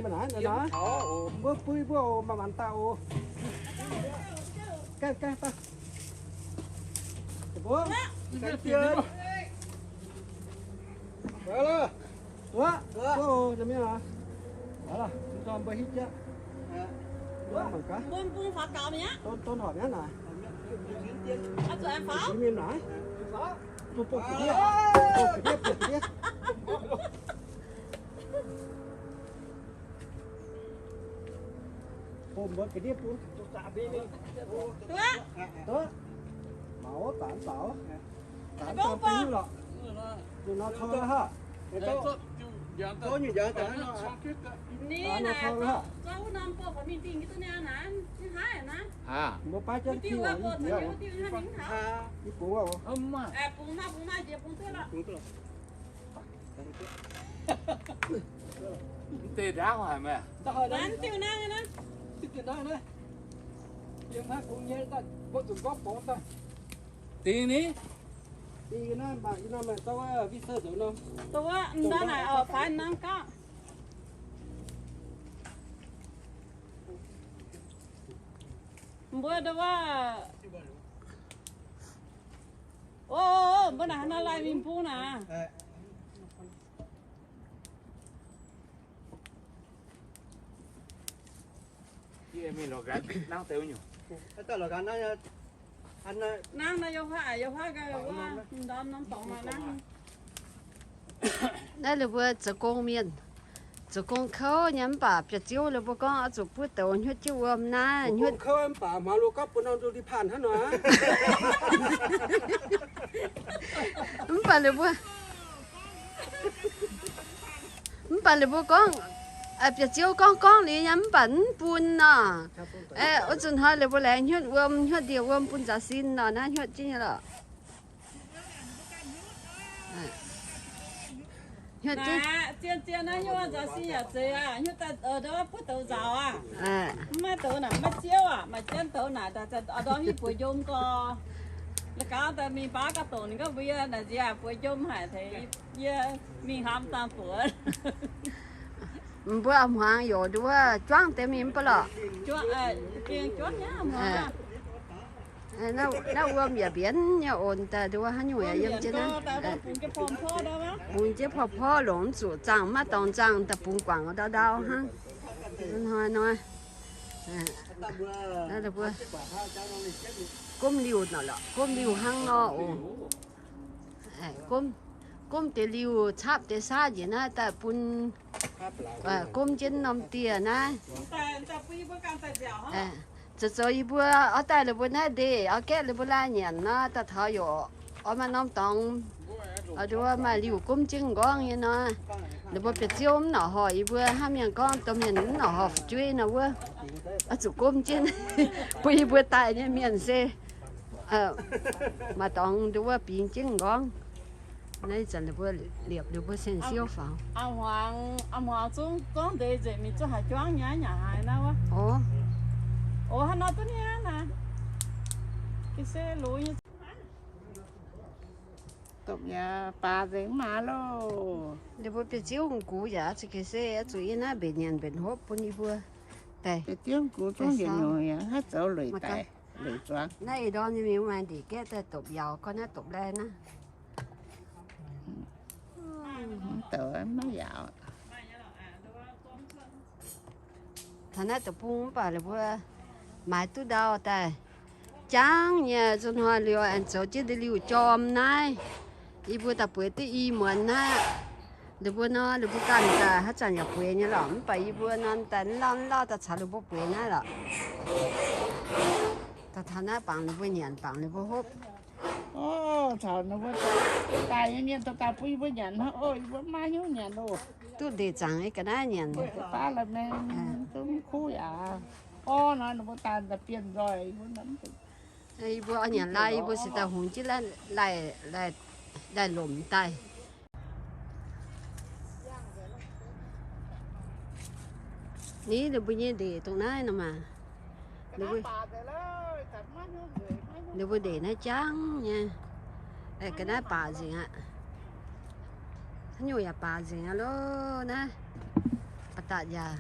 Mbuo bui mbuo oc, maaih maanc daaih oc. Gaengh, gaengh daaih. Mbuo, Tuoqv, mbuo mingh aqv. Mbuo hiuv jienv. Mbuo mangc gaax. Don, don horpc nyei naaic. Mingh naaic. Bun, bun ga'ndiev, bun ga'ndiev, bun ga'ndiev. Bun mbuo ga'ndiev bun. Duqv. Duqv. Maux daaih mv baac. Daaih mv baac bun lorqc. Ninh nor cong haic. Ninh naaiv, mbuo baav jienv diuh, diuh, diuh, diuh, diuh, diuh, bungx oc. Mv deix ndaauv haic meih. Dingh ni. Dingh naaiv, mv daaih naaic oc, faix norm gauh. Mbuo ndau wuov, o, mbuo naaic haaix nor lai mingh bung naaic? Nangv naaiv yie huaav, yie huaav ga'ndorm norm dorngx nangv. Naaiv ninh mbuo zoux gong mienh, zoux gong kouv nyei mv baac biauv-ziouv ninh mbuo gorngv oix zuqc buov douz hnyutv jienv wuom naaiv. Hnyutv kouv mv baac hmuangx lo gorngv bun norm ndu li paan hnangv nor. Mv baac ninh mbuo, mv baac ninh mbuo gorngv, biauv-ziouv gorngv gorngv liuz nyei mv baac mv bun nor. Wuov zanc hnoi ninh mbuo laengz hnyutv wuom, hnyutv ndie-wuom bun nzaaux sin nor, naaiv hnyutv jienv nyei lorqc. Zien zien naaiv nyuoqc nzaaux sin yaac zeiz aqv, nyuoqc daaih buov douz nzaaux aqv. Mv maaih douz naaic maiv ziouv aqv, maaih jienv douz naaic daaih ndorm hiuv buoz njom gorx. La'gaux daaih mingh baav ga'dongc ninh gorngv mbuo yie naaic nziex buoz njom haic, tengx yie mingh hnamv dangh buoz. Mbuo hmuangx yoc nduov juangv deix mingh mv baac lorqc. Naaiv wuom yaac mbienv nyei onx daaih nduov hnangv nyungc yaac yiem jienv naaiv. Bungx jienv porv porv longc mv zuqc zaangh maiv dorngx zaangh daaih bungx guangc ndau ndau hnangv. Hnoi nor, mbuo gomv liuh nor lorqc, gomv liuh hnangv nor oc. Gomv deix liuh capv deix saav njiec naaiv daaih bun, gomv jienv norm dieh naaiv. Zoux zoux yie mbuo oix daaih ninh mbuo naaiv ndeic, oix gaeqv ninh mbuo laai nyanc nor, daaih taux yaac oix maaih norm dorngx, oix nduov maaih liuh gomv jienv m'nqorngv nyei nor. Ninh mbuo biauv-ziouv mv norqc horh yie mbuo hnangv mienh gorngv domh mienh mv norqc horh fu'jueiv nor wuov, oix zuqc gomv jienv bun yie mbuo daaih nyei mienh se maaih dorngx nduov bingx jienv m'nqorngv. Naaiv ih zanc ninh mbuo liepc ninh mbuo cien-siouv faaux. Hmuangx zungv gorngv ndeic nzengc mingh zuqc haaix juangv nyei nyanc haaix naaiv wuov. Ov, hnangv nor duqv niaa naaic. Ga'sie loz nyei. Dopc yaac baac nzengc maaz loh. Ninh mbuo biauv-ziouv m'gux yaac zuqc ga'sie, zuqc yie naaiv mbenc nyanc mbenc hopv bun yie mbuo daaih. Biauv-ziouv m'gux zungv yietc nyungc yaac haih zoux lueic daic, lueic zuangx. Naaiv ih ndorm nyei mingh maaih ndeic gaeqv daaih dopc yaauc, gorngv naaiv dopc lai naaiv. Douc maiv yaauc. Taux naaiv deic-bung mv baac ninh mbuo maaiz duqv ndau daaih jangv nyei. Nzunc hnoi liuz aengx zoux jienv ndeic-liuh jorm naaiv. Yie mbuo daaih bueix duqv i muonz naaiv. Ninh mbuo nor, ninh mbuo ganh daaih haaix zanc yaac bueix nyei lorqc. Mv baac yie mbuo nor daaih mv lauh mv lauh daaih caux ninh mbuo bueix naaiv lorqc. Daaih taux naaiv bangc ninh mbuo nyanc, bangc ninh mbuo hopv. Ov, caux ninh mbuo daaih nyei mienh daaih daaih bun yie mbuo nyanc hnangv. Ov, yie mbuo maiv hiuv nyanc loh. Duqv ndeic zaangc nyei ga'naaiv nyanc. Baav la'maeng zungv kuv yaac. Ov, nor ninh mbuo daaih daaih bienh nzoih, yie mbuo nyanc. Yie mbuo oix nyanc lai, yie mbuo se daaih hungx jienv lai-lomc daaih. Ni, ninh mbuo nyei ndeic dongh naaiv nor maah. Ninh mbuo ndeic naaiv jangv nyei. Ga'naaiv baac nzengc aqv. Haaix nyungc yaac baac nzengc aqv loh naaiv. Ba'datc yaac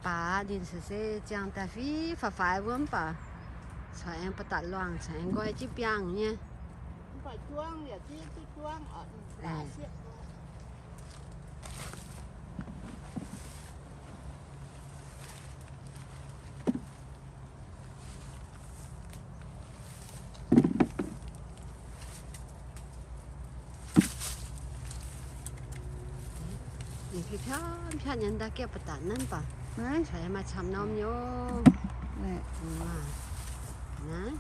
baac ninh se se ziangh daaih fiev faaux faix wuov mv baac corc aengx ba'datc luangh, corc aengx nqoi jienv biangh nyei. Ninh piatv piatv piatv nyei, ndau gapv ba'datc naaiv baac. Naaiv maaih camv norm nyei. Naaiv. Naaiv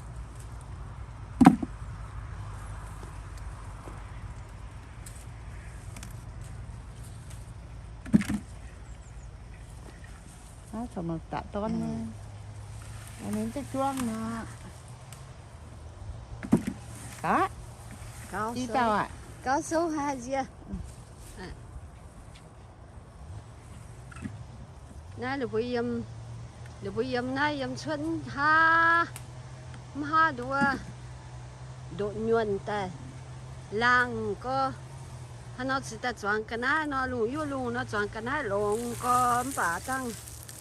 corc mangc daqc dorn nyei. Ninh zengv juang nor. Gaax. Gauv i dauh aqv. Gauv souv haic nziex. Naaiv ninh mbuo yiem, ninh mbuo yiem naaiv yiem cuotv haav, mv haav nduov ndoqc nyuonh daaih laangh gorx. Haaix nor cingx daaih zuangx ga'naaiv nor, lungh yuoqv lungh nor zuangx ga'naaiv longx gorx, mv baac dangh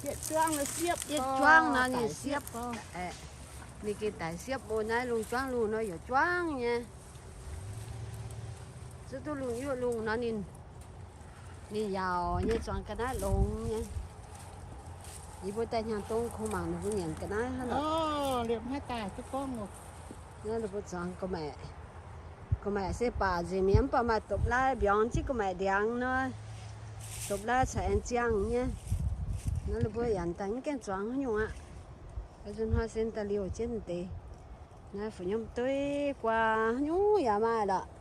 yietc juangv nor ninh siepv. Ninh gengh daic siepv mbuo naaiv lungh juangv lungh nor yaac juangv nyei. Zuov duqv lungh yuoqv lungh nor ninh, ninh yaauc nyei zuangx ga'naaiv longx nyei. Yie mbuo daaih hnyangx dong kungx mangc ninh mbuo nyanc ga'naaiv hnangv. Naaiv ninh mbuo zuangx gu'maeqc, gu'maeqc se baac nzengc mi'aqv, mv baac maaih dopc-lai mbiorngz jienv gu'maeqc ndiangx nor, dopc-lai caux aengx ziangh nyei. Naaiv ninh mbuo yaac daaih mv gaengh zuangx haaix nyungc aqv. Nzunc hnoi se daaih liouh jienv deix. Naaiv fu'nyuv dueiv guaa haaix nyungc yaac maaih lorqc.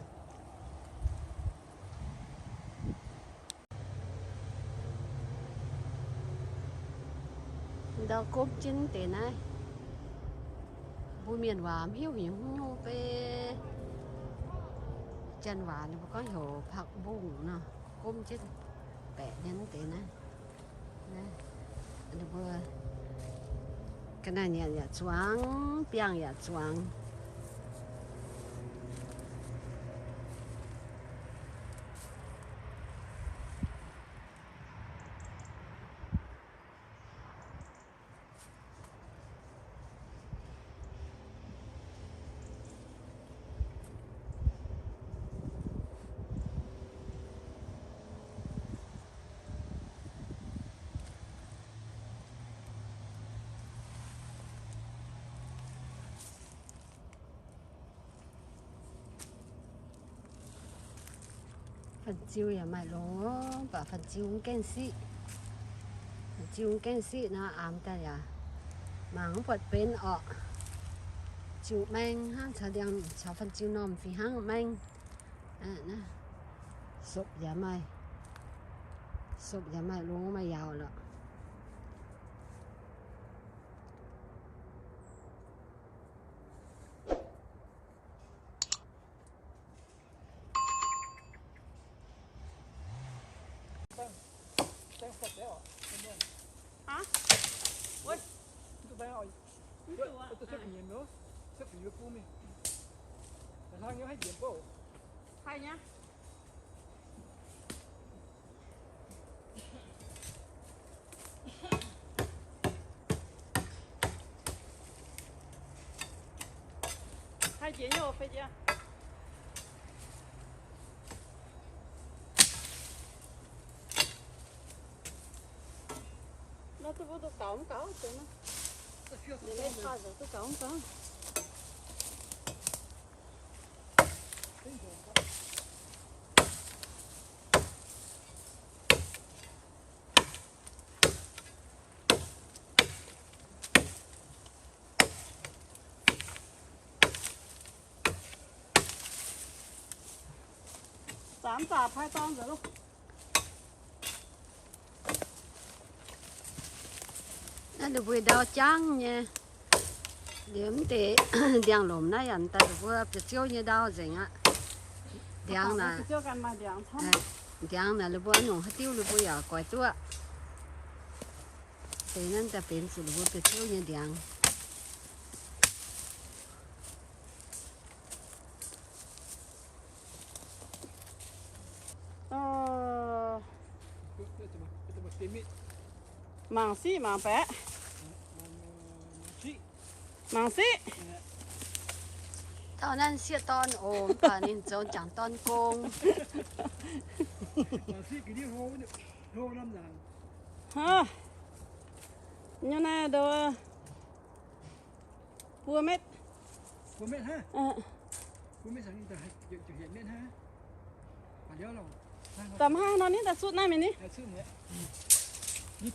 Ndau gomv jienv deix naaiv, mbuo mienh waac mv hiuv hingh haaix nyungc beiv. Janx waac ninh mbuo gorngv heuc ผักบุ้ง nor, gomv jienv baeqc nyei deix naaiv. Ninh mbuo ga'naaiv nyanc yaac zuangx, biangh yaac zuangx. Fanh-ziu yaac maaih longx, mv baac fanh-ziu mv gaengh siqv. Fanh-ziu mv gaengh siqv nor, aamx daaih yaac mangc mv buatc benx orqc. Ziu maeng hnangv, caux ndiangx caux fanh-ziu normh fih hnangv maeng. Sopc yaac maaih, sopc yaac maaih longx maaih yaauc lorqc. Nor duqv mbuo duqv gaux mv gaux deix nor. Ninh maiv paah zoux duqv gaux mv gaux. Zaamx zaac pai dorng nzengc loh. Naaiv ninh mbuo ndau jangv nyei. Liemh deix ndiangx-lomc naaiv yaac daaih ninh mbuo biauv-ziouv nyei ndau nzengc aqv. Ndiangx naaic, ndiangx naaic ninh mbuo nyungc haaix diuv ninh mbuo yaac goix duqv. Deix naaiv daaih benx zuqc ninh mbuo biauv-ziouv nyei ndiangx. Mangc siqv mangc baeqc. Mangc siqv. Dauh naaiv sieqv dorn oc, mv baac ninh zoux jangc dorn gong. Hnangv nyei naaiv ndoh buo metv. Da'hmz hnangv nor ninh daaih sutv naaiv mingh ni.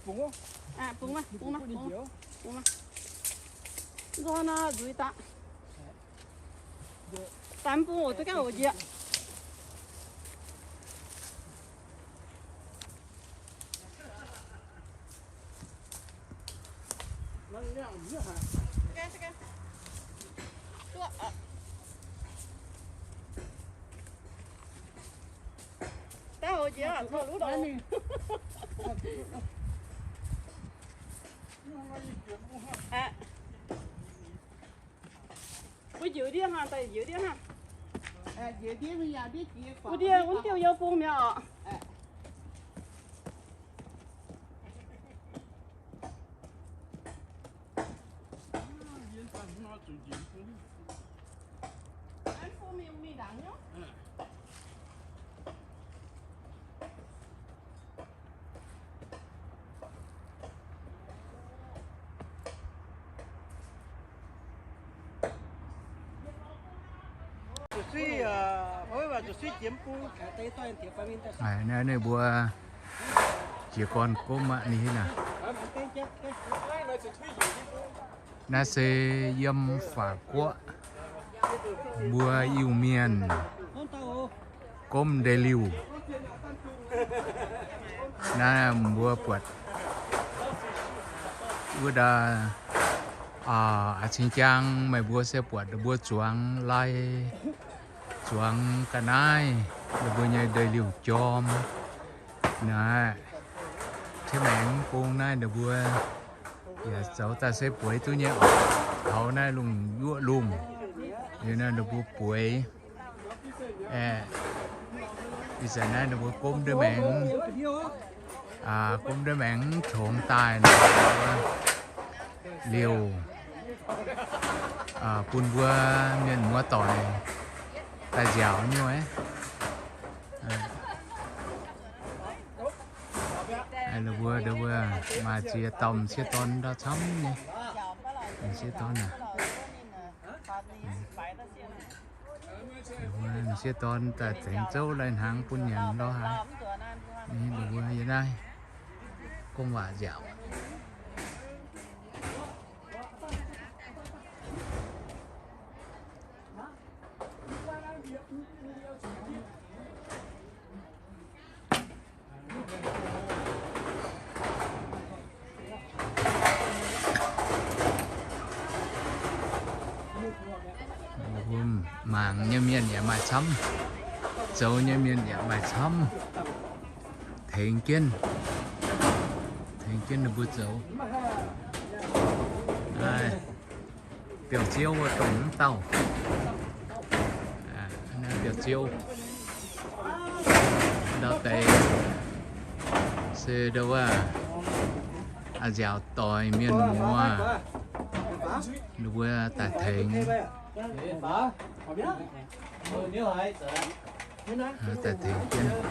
Bungx maah, bungx maah, bungx maah. Nzorng nor nzuiz daaih. Daaih mv bung oc, duqv ganh oc njiec. Daaih oc njiec, taux luv loc. Mbuo njiec ndiev hnangv, daaih njiec ndiev hnangv. Wuov ndiev, wuov diuh yie bung mi'aqv oc. Naaiv ninh mbuo jiez gorn gomv aqv, ninh naaiv. Naaiv se yiem法国mbuo Iu-Mienh gomv ndeic-liuh. Naaiv mbuo buatc wuov daaih, aa, cing-jang meih mbuo se buatc ninh mbuo zuangx lai, zuangx ga'naaiv, ninh mbuo nyei ndeic-liuh jorm. Naaiv, tengx maengx bung naaiv ninh mbuo yaac zoux daaih se bueix duqv nyei oc. Taux naaiv lungh yuoqv lungh, liuz naaiv ninh mbuo bueix. Aeqv, ih zanc naaiv ninh mbuo gomv ndeic-maengx, gomv ndeic-maengx tongx daaih liouh bun mbuo mienh muoz-doic daaih nziaauc nyei. Ninh mbuo, ninh mbuo maaih ziex dauh m'sieqv dorn ndau camv nyei. M'sieqv dorn aac, m'sieqv dorn daaih tengx zouv lai-hnaangx bun nyanc lorz haaix. Ninh mbuo yiem naaiv gorngv waac nziaauc. Mangc nyei mienh yaac maaih camv, zoux nyei mienh yaac maaih camv. Tengx jienv, tengx jienv ninh mbuo zoux. Biauv-ziouv wuov dongh mv dauh. Biauv-ziouv ndau deix se ndau wuov, a'nziaauc doix mienh muoz, ninh mbuo daaih tengx, daaih tengx jienv.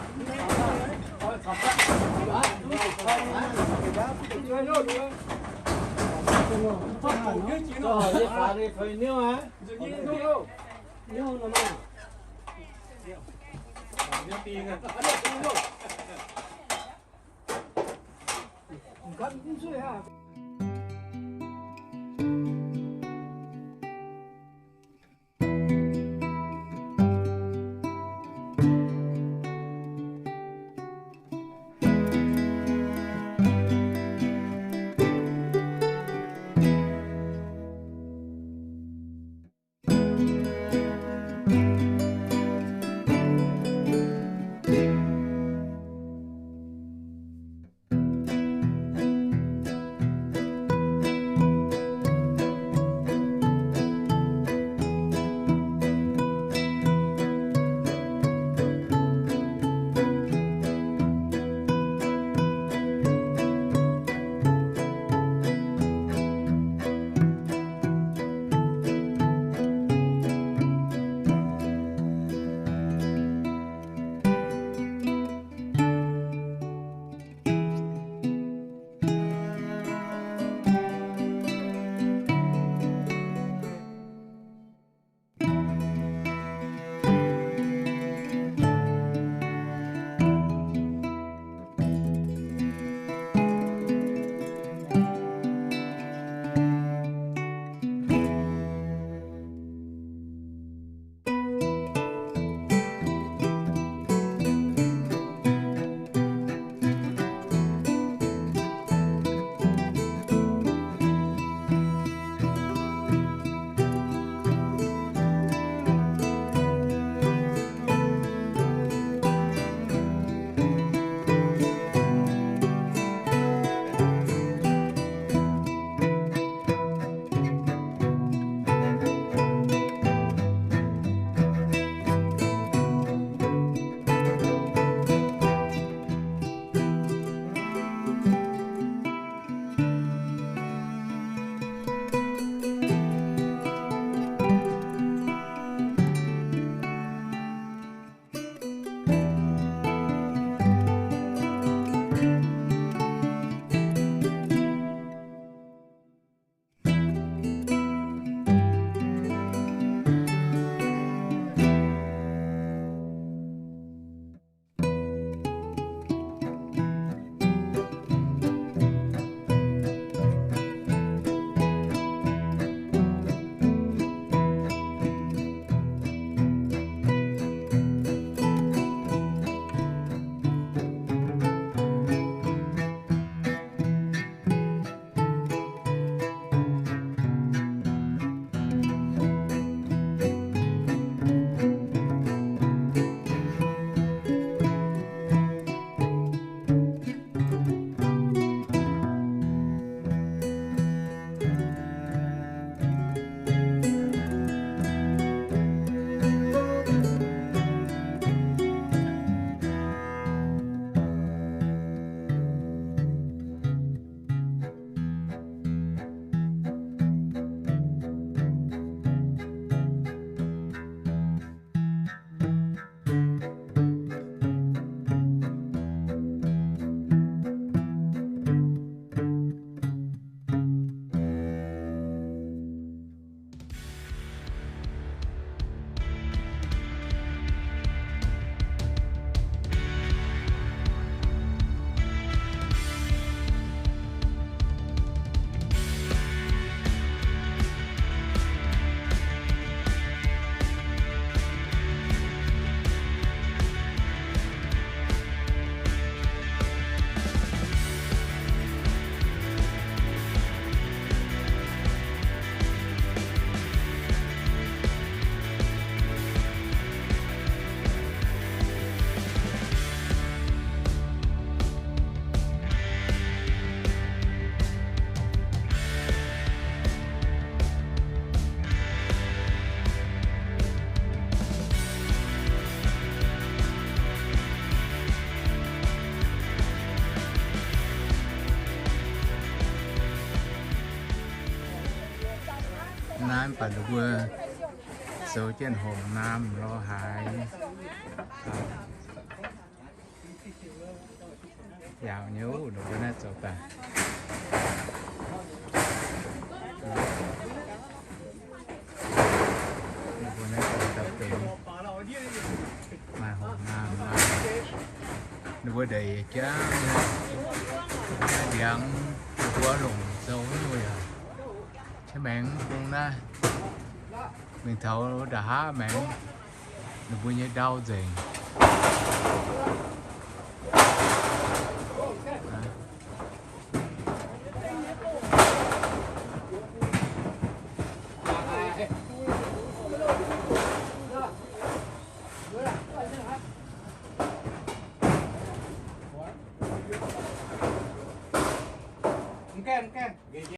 Naaiv mv baac ninh mbuo zoux jienv horngc naamh lorz haaix. Yaauc nyei, ninh mbuo naaiv zoux daaih. Ninh mbuo naaiv zoux daaih benx maaih horngc naamh, maaih ninh mbuo ndeic jangv, ndiangx, ninh mbuo longc zoux nyei yaac. Maengx bung naaiv, mingh taux nda'haav maengx, ninh mbuo nyei ndau nzengc.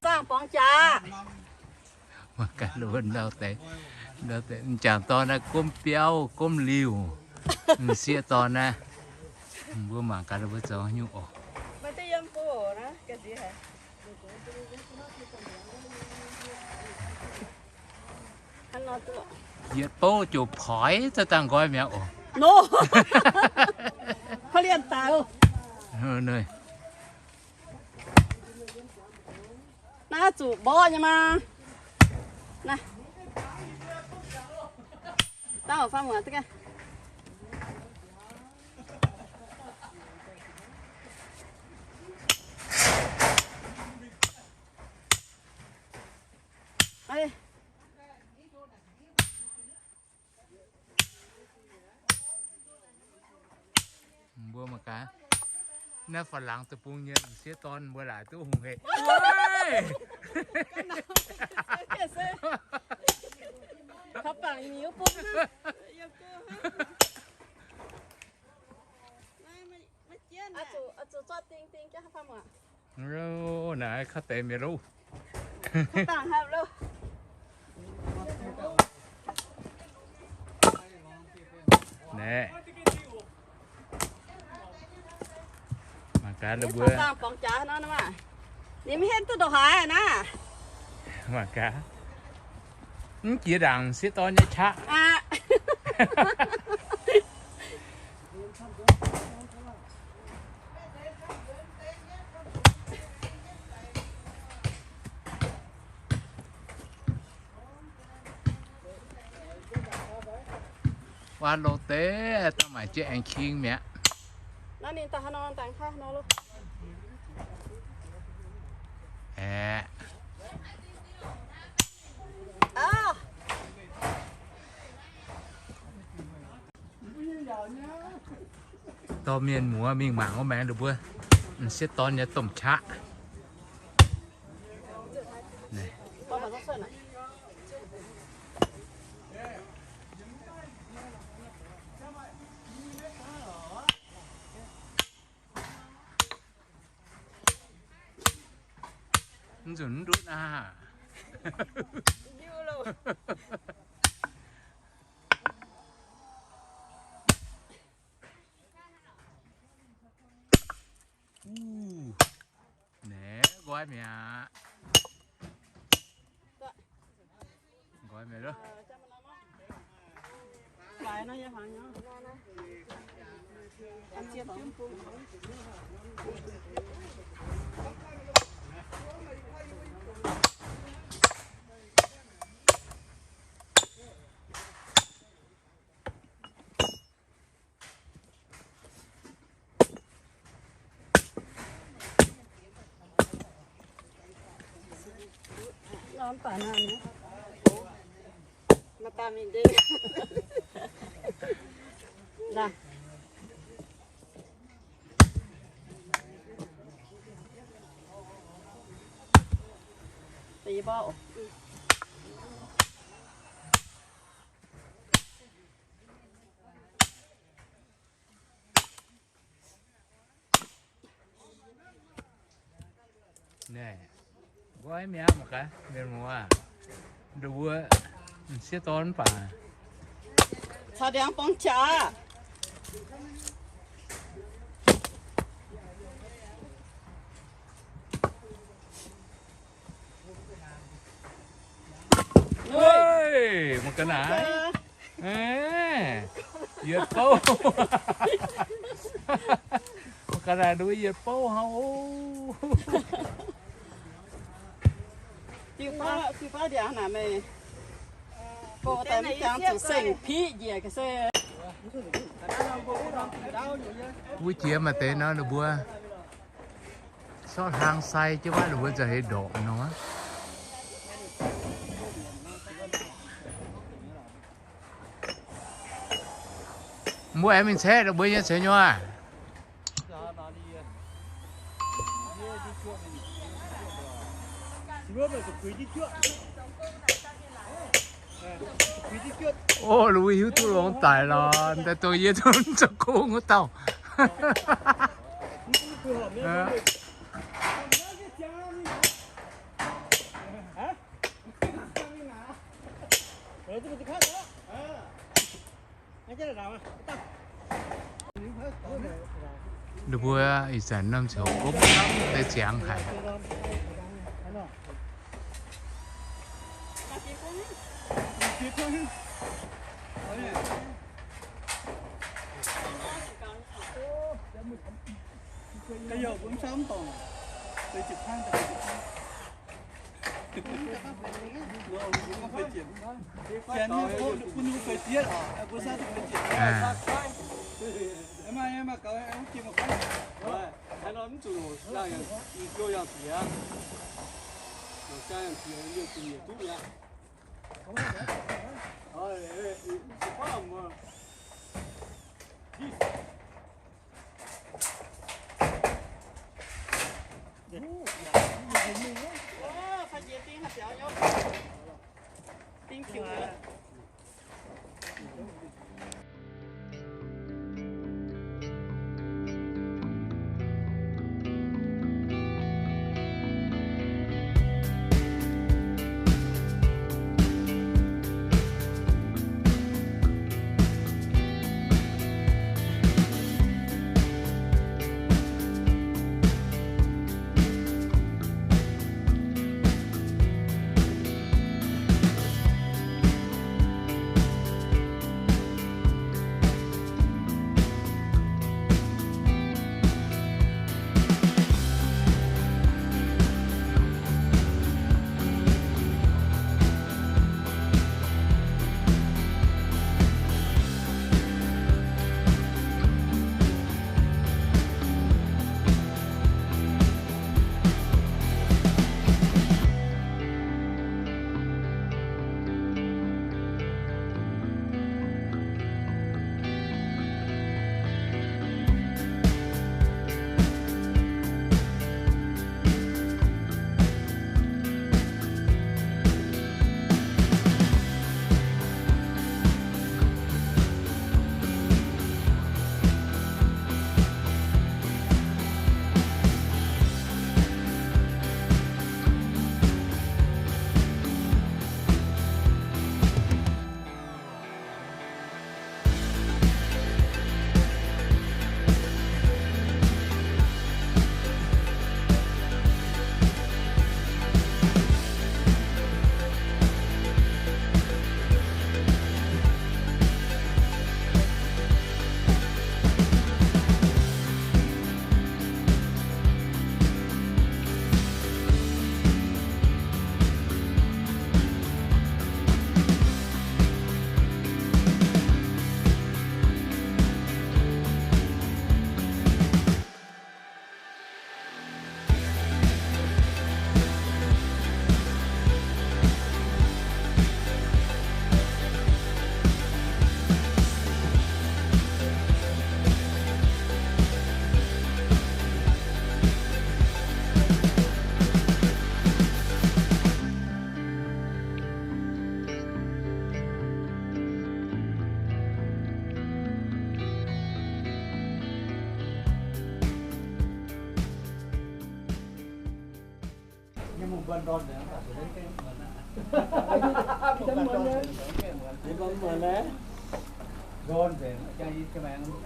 Zaangh borngz jaax. Mangc gaax ninh mbuo ndau deix, ndau deix m'jangc dorn naaiv gomv biauv gomv liuh. M'sieqv dorn naaiv, mbuo mangc gaax ninh mbuo zoux nyungc oc. Yietc bouv ziouc poix za'dangh nqoi mi'aqv oc. Naaiv zuqc mborqv nyei maa. Naaiv, dangh faam muoz duqv ganh. Mbuo mangc gaax, naaiv faaux laangz deic-bung nyei m'sieqv dorn mbuo laaic duqv hungh hec. Naaiv kaux deix mi'aqv loh. Naaiv, mangc gaax ninh mbuo. Ninh mv henv duqv ndongc haaix naaiv. Mangc gaax, mv jiex ndaangc m'sieqv dorn nyei qaqv. Wuov loz deix daaih maaic jienv aengx king mi'aqv. Aeqv, dorh mienh muoz mingh mangc wuov maengx ninh mbuo m'sieqv dorn nyei domh qaqv. Mv nzunc mv ndutv aqv. Naaiv nqoi mi'aqv. Nqoi mi'aqv loh. Naaiv, nqoi mi'aqv mangc gaax, mienh muoz. Nduov wuov, m'sieqv dorn mv baac caux ndiangx borngz qaqv. Mangc ga'naaiv. Yietc bouv. Mangc ga'naaiv nduov yietc bouv hnangv oc. Diuh baav, diuh baav ndiangx naaic meih go daaih mv jangx zuqc seng piqv njiec ga'se. Wuov jiex maaih deix nor ninh mbuo sortv hlang sai jienv wuov, ninh mbuo nzauh heix ndorqc nor. Mbuo aengx mingh caeqv ninh mbuo nyei ceix nyuoz. Ov, lu hiuv duqv longx daic lorqc, daaih dongh yie duqv zoux gong wuov dauh. Ninh mbuo ih zanc norm ziouc gomv deix ziangx haic.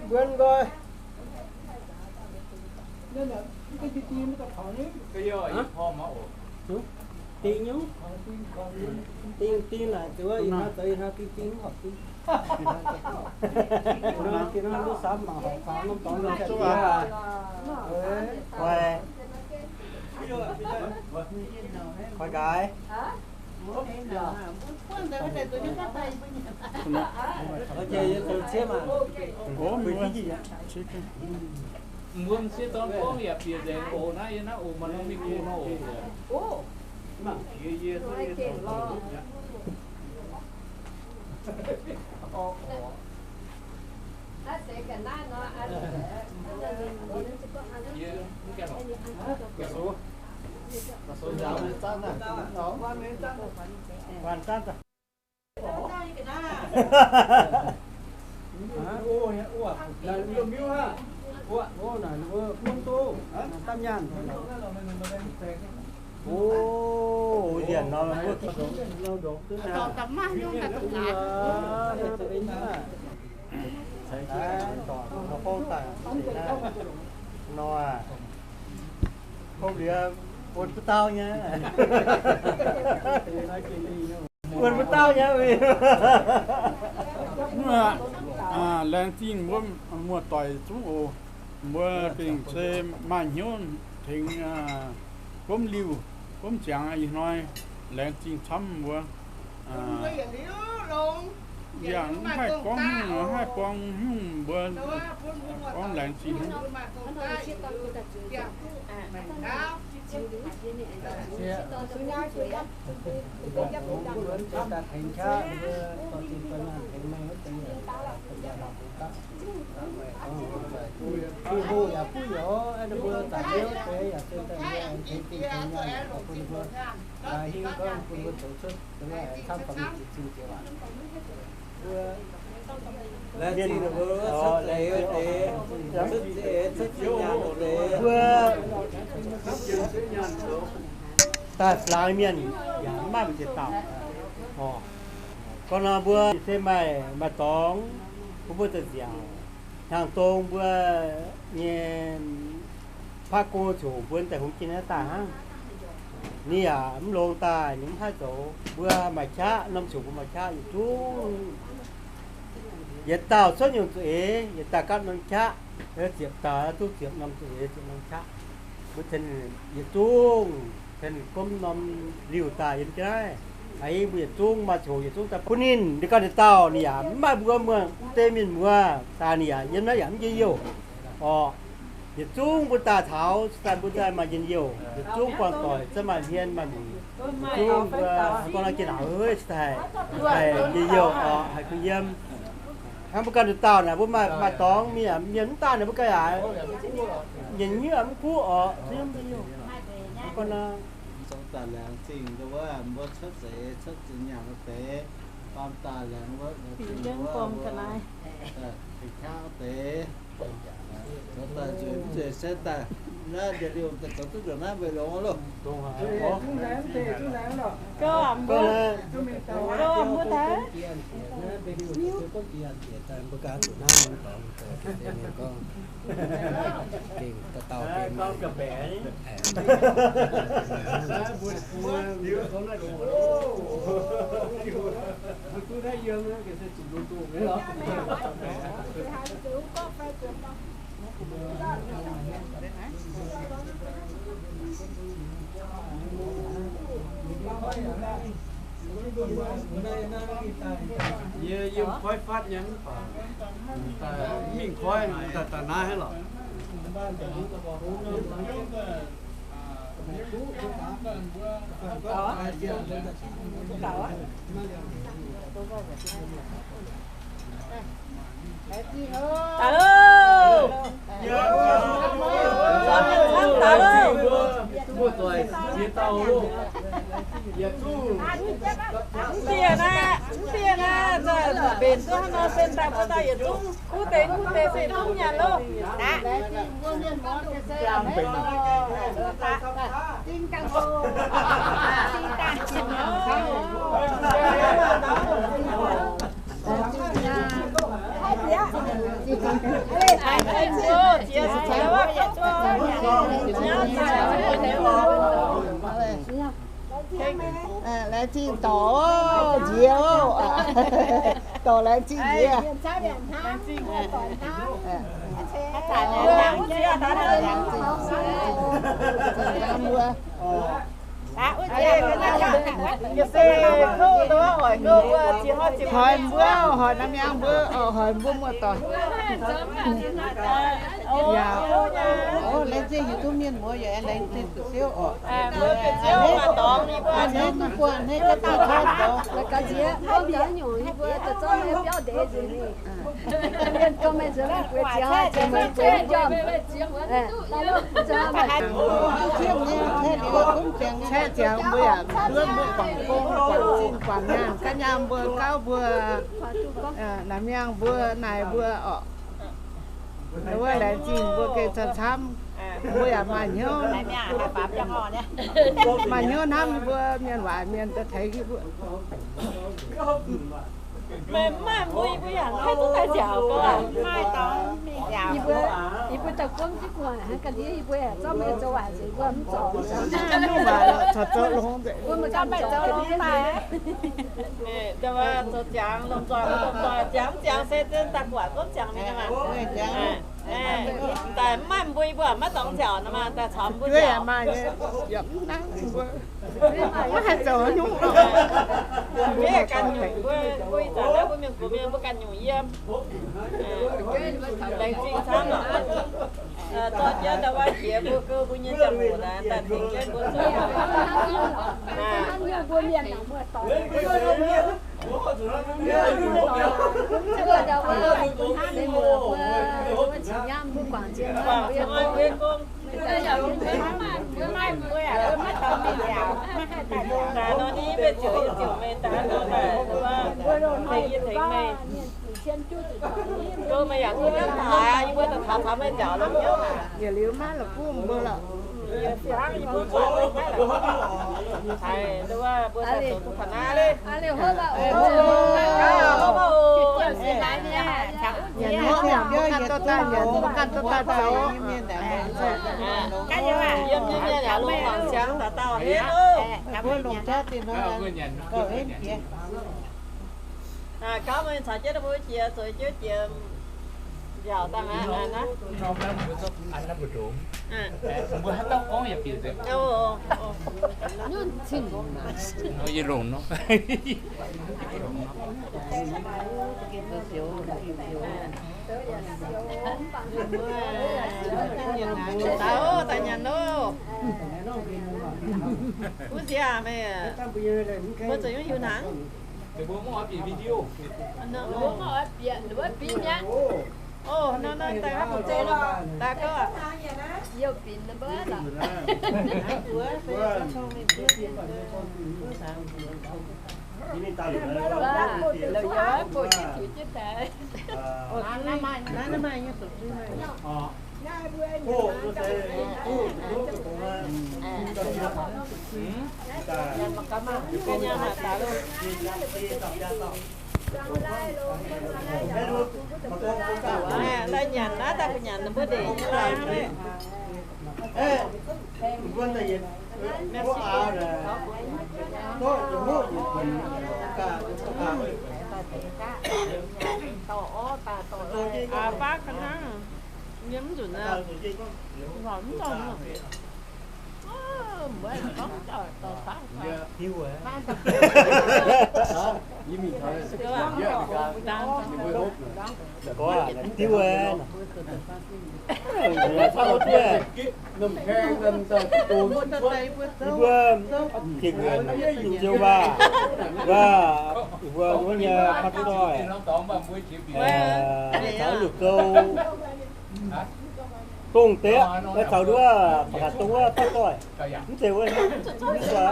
Mbuonx nqoi. Ding nyungc. Ding, ding naaic zuqc ih hnoi zoux ih hnoi ding ding mv horpc ding. Ding hnoi duqv samv mangc horpc faaux norm dorngx nor. Koi nqaaix. Mbuo m'sieqv dorn gorngv yaac bieqc nzengc oc, naaiv yie naaiv oc, maaih norm mingh go nor oc. Nor aac, hopv liuz wuonx mbuo dauh nyei. Wuonx mbuo dauh nyei. Laengz zingh mbuo muoz-doic zungv oc. Mbuo gengh se maaih hnyouv tengx gomv liuh, gomv ziangx ih hnoi. Laengz zingh camv mbuo. Yaac mv haih gorngv nyungc, haih buang nyungc mbuo gorngv laengz zingh. Daaih flaangx mienh yaac mv maaih mbu'ziex dauh. Gorngv nor mbuo se maaih, maaih dorngx bun mbuo za'nziaauc. Hnyangx-dong mbuo nyei paqv go ziouc mbuo daaih hungx jiex naaiv daaih hnangv. Ninh yaac mv longx daaih, ninh mv haih zoux. Mbuo maaih qaqv, norm ziouc mbuo maaih qaqv yietc zungv. Yietc dauh cuotv nyungc zuqc eix, yietc dauh gapv norm qaqv. Ziepc dauh duqv ziepc norm zuqc eix, ziepc norm qaqv. Mbuo yietc zungv tengx ninh gomv norm liuh daaih yiem jienv naaiv. Aa, mbuo yietc zungv maaih ziouc yietc zungv daaih bun ninh. Ninh ganh dauh ninh yaac mv maaih mbuo muoz, mv deix mienh muoz daaih ninh yaac yiem naaiv yaac mv njien-youh orqc. Yietc zungv mbuo daaih taux, daaih mbuo daaih maaih njien-youh. Yietc zungv buangh doic za'gengh maaih hmien maaih muic. Yietc zungv mbuo gorngv nor jiex naaic, ov, daaih haih njien-youh orqc, haih kuh yiem. Hnangv mbuo ganh dauh naaic, mbuo maaih, maaih dorngx mienh, mienh mv daaih naaic mbuo ganh yaac nyienz nyuoqc mv kuv orqc. Gorngv nor, mbuo cuotv seix cuotv zinh nyaanh deix, baamh daaih laengz wuov, deix, zoux daaih nzueic mv nzueic se daaih, naaiv njiec liuh daaih zoux duqv nzunc naaiv mbuo longx loh. Gouv mbuo daaih. Yie yiem koi fatv nyei mv baac mingh koi daaih daaih naaiv lorqc. Taux. Taux. Mv bieqc naaic, mv bieqc naaic, mbenc duqv hnangv nor se daaih mbuo daaih yietc zungv kuv deix kuv deix se yietc zungv nyanc loh. Laengz zingh dorc nziex oc. Dorc laengz zingh nziex. Hoic mbuo, hoic naaiv miangh mbuo, hoic mbuo muoz-doic. Yaac, laengz zingh yietc zungv mienh muoz yaac laengz zingh Ziouv oc. A'hneiv duqv buangh a'hneiv ga'diev tov zoux. Mienh ganh meih nzuonx gueix ziangx, ziangx meih gueix njormh. Caeqv ziangx mbuo yaac nduov mbuo guangc gong, guangc zinh, guangc nyaanh, gaav nyaanh mbuo gauv mbuo, naaiv miangh mbuo naaic mbuo oc. Wuov laengz zingh mbuo gengh camv-camv, mbuo yaac maaih hnyouv, maaih hnyouv hnamv yie mbuo mienh waaic mienh daaih tengx yie mbuo. Meih mv maaih mbuo, yie mbuo yaac haih duqv daaih nziaauc gau aqv. Yie mbuo, yie mbuo daaih gomv jienv gu'nguaaic hnangv ga'ndiev, yie mbuo yaac zorqv meih zoux waaic nzengc, mbuo mv zorqc. Zorqv meih zoux longx nzengc. Mbuo mv zorqc zoux ga'ndiev mv maaih. Zoux ziangx lomh nzoih, lomh nzoih ziangx, ziangx se daaih guatc gomv ziangx mingh maah. Daaih mv maaih mbuo, yie mbuo maiv dorngx nziaauc nor maah, daaih caux mbuo nziaauc. Maiv haih zoux nyungc. Mbuo ganh nyungc, mbuo, mbuo ih zanc naaiv mbuo mienh gox mienh mbuo ganh nyungc yiem. Laengz zingh camv. Dorh jienv ndau wuov jiex mbuo gouv mbuo nyei ziangh hoc naaiv daaih tengx jienv mbuo zoux. Guangc mbuo nyei gong. Daaih nor nyei mbuo ziouc, yie ziouc meih daaih nor daaih, tengx yie tengx meih. Gouv meih yaac duqv hnamv taux, yie mbuo daaih taux caux meih nziaauc longx hnyouv aqv. Yietc liuz maiv la'kuqv mbuo lorqc. Haiz nduov mbuo daaih zoux duqv taux naaiv leiz. Nyanc hopv yaac mbuo ganh dorh daaih nyanc, mbuo ganh dorh daaih zoux. Yiem nyei mienh yaac longx mangc siang dauh dauh henv oc. Gauv meih caux jienv mbuo jiex, zoux jienv jiex nziaauc dangh aqv. Yie longc nor. Daaih, daaih nyanc loh. Wuov nziex meih, mbuo zuqc yungv hiuv hnaangx. Mbuo mv oix bieqc video. Mbuo mv oix bieqc, mbuo bieqv mi'aqv. Ov, nor, nor, daaih gapv bun zeiv nor, daaih gauh. Youh binc nor mbuo lorqc. Daaih nyanc naaiv, daaih nyanc mbuo ndeic nyei lai hnangv naaiv. Aa, baav ga'hnangv, yie mv nzunc aqv. Nzunc mv nzonc. Diuv aqv. Yie mbuo jiex nquenc ziouc waac, waac, yie mbuo wuov nyei pastor, caux Liuz Gou, dongh deix, caux nduov ba'gaax dongh wuov pastor, mv zeiz wuov, mv zeiz.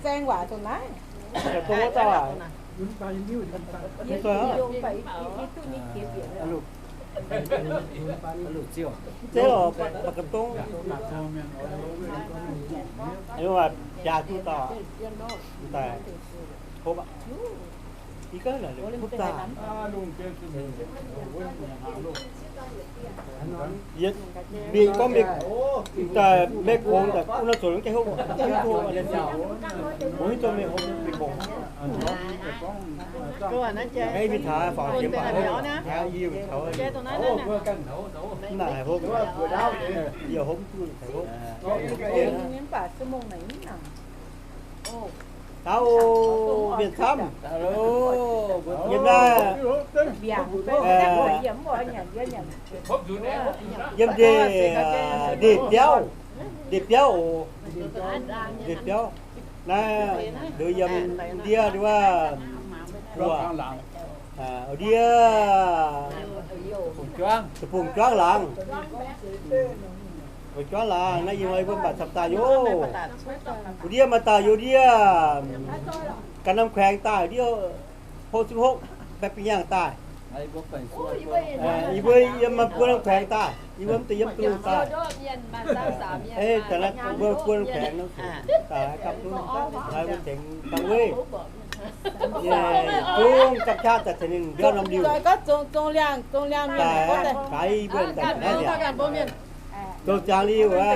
Zaeng waac dongh naaiv. Ba'gaax dongh wuov dauh aac. Mv zeiz. Mv zeiz oc, ba'gaax dongh. Biaa duqv dauh daaih. Hopv aqv. Ih gaav naaic liuz hopv daaih. Yietc mienh gorngv mienh daaih Meiv Kong daaih wuov nor zoux gaengh hopv, mv duqv, mv duqv mienh hopv, mienh kongx. Aengx mingh taux faaux jiex mangc, taux yie taux mv naaic hopv, yie hopv mv duqv hopv. Taux mienh camv. Yiem naaiv, yiem ndeic, ndeic biauv, ndeic biauv oc. Ndeic biauv naaiv, nduov yiem ndiev wuov, ndiev, deic-bung juangv laangz. Deic-bung juangv laangz naaiv, yie mbuo mv baac camv daaih yoc. Wuov ndiev maaih dauh yoc ndiev, ganh norm แขวง daaih ndiev, hopv zungv hopv, baeqc binh yangh daaih. Yie mbuo yiem mbuo norm แขวง daaih, yie mbuo mv deix yiem Dunh daaih. Daaih mbuo norm แขวง daaih gapv zunv, naaiv mbuo tengx dangh weiv. Zungv gapv qaqv daaih tengx ninh mbiauv norm liuh. Daaih gaax yie mbuo daaih naaiv mi'aqv. Zoux ziangx liuz aqv,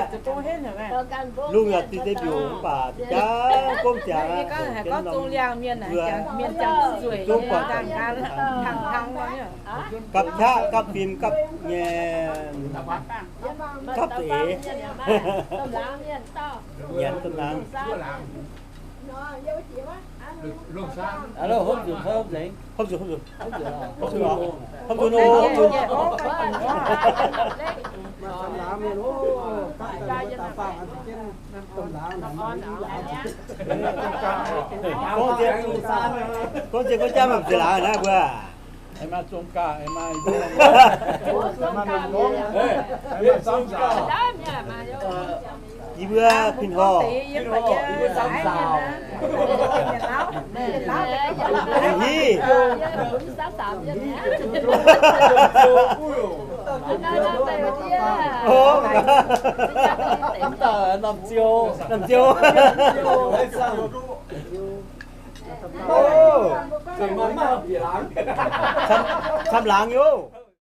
lungh yaac zinh deix mbiungc mv baac jangx gomv ziangx aqv, zungv buatc gapv qaqv gapv fim gapv nyei, gapv zuqc eix, nyanc zungv hnangv. Hopv nzunc, hopv nzunc, hopv nzunc, hopv nzunc, hopv nzunc. Gorngv nziex, gorngv nziex gorngv jaav maaih ziex laangz naaiv mbuo. Yie mbuo pin horh. Hiv. Mv dauh norm ziou, norm ziou. Camv laangz yoc.